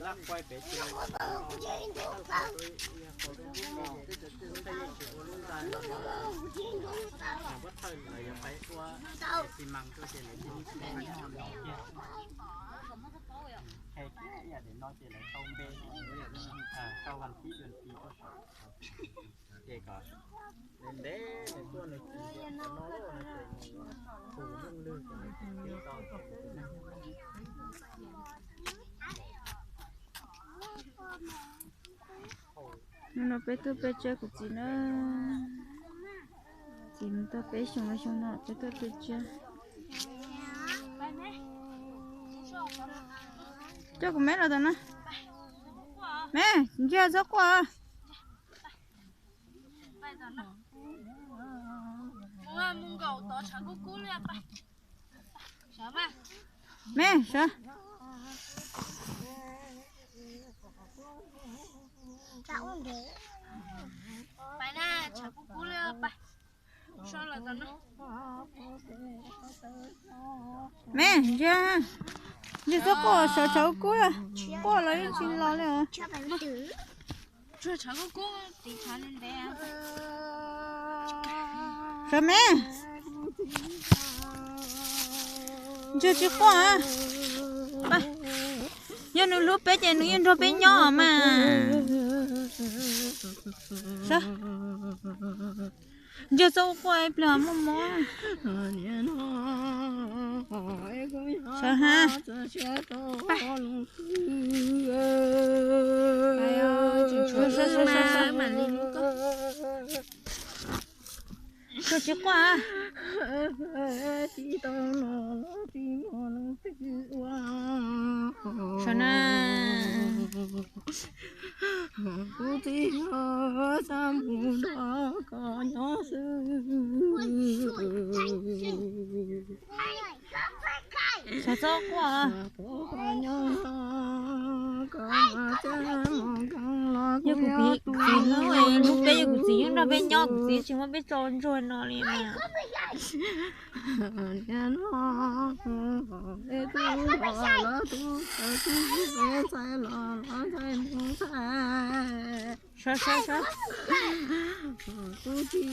Laj quaj pem ces, ua lub ntaj, pov thawj lawv yuav pais ua xi mas rau ces lawv cia li tsis pais no kiag. Qhia kiag ib yam li no ces lawv tau npe, tau vas thib dua tis tuaj saum, ces kom ntev ntev nws tuaj nws tsis ntiam qhov no lawm no ces nws tus meej lwg ces nws tsis tau. Hnub no peb tuaj peb tsiab kuv txiv na. Txiv mus tau peb xyoos los xyoo no peb tuaj peb tsiab. Coj kuv me los tom no. Me, ntsia txhob quaj. Me, sawv. Me, ntsia, ntsia txhob quaj, sawv tshav kub, quaj los yeej tsis los li os. Sawv me, ntsia tsis quaj. Yog nws hlub peb ces nws yeej nrog peb nyob mas. Sawv. Ntsia txhob quaj ib pliag muaj mob. Sawv ha. Koj tsis quaj. Sawv na. Kuv txiv, xav mus nrog koj nyob xwb. Xav txhob quaj. Yog kuv txiv hlub, hlub peb, yog kuv txiv yeej nrog peb nyob, kuv txiv tsis muab peb tso ntsuag no li mas. Sawv, sawv, sawv. Kuv txiv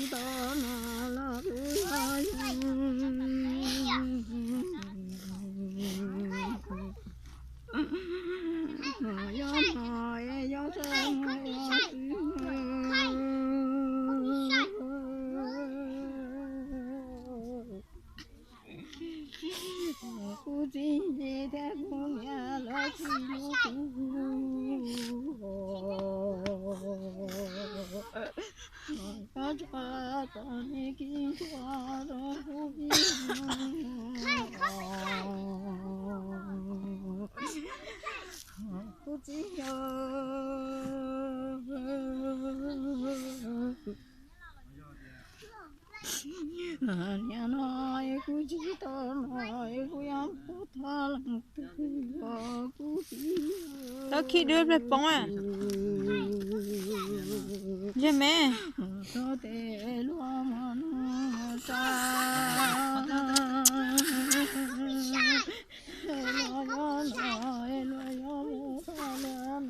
thiab kuv niam lawv tsis hlub kuv. Cov tsov tom ne kis ntsuag rau kuv ib kuv txiv yawg. Nim no es kuv tsis tau no es kuv yuav mus thov leej twg os kuv txiv. Tau khi dub ple poob. Yog me. Txhob tes luag mos no sa. Luag yuav no, luag yuav mus pab luag.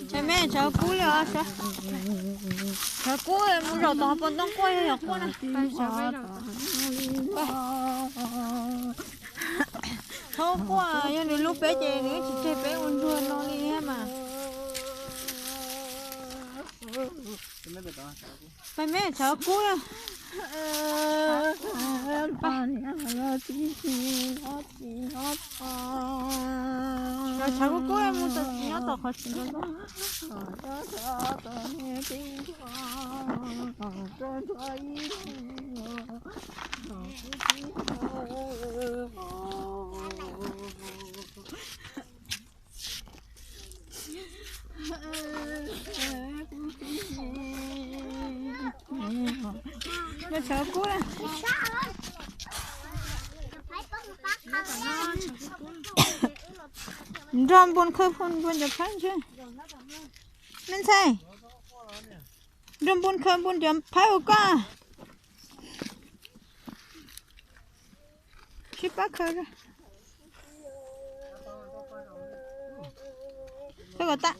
Tshav me, tshav kub li os. Tshav kub mus zaum tom hauv paus ntoo quaj yog yog quaj na. Txhob quaj, yog nws hlub peb ces nws tsis tseg peb ua ntsuag no li thiab mas. Pab me tshav kub. Tshav kub kub mus nyob tom qhov tsis nto. Tshav kub. Nrog npun khawb npun cov phab ntshe. Me ntxhais, nrog npun khawb npun cov phab ua koj. Sib pab khawb. Khawb kom tag.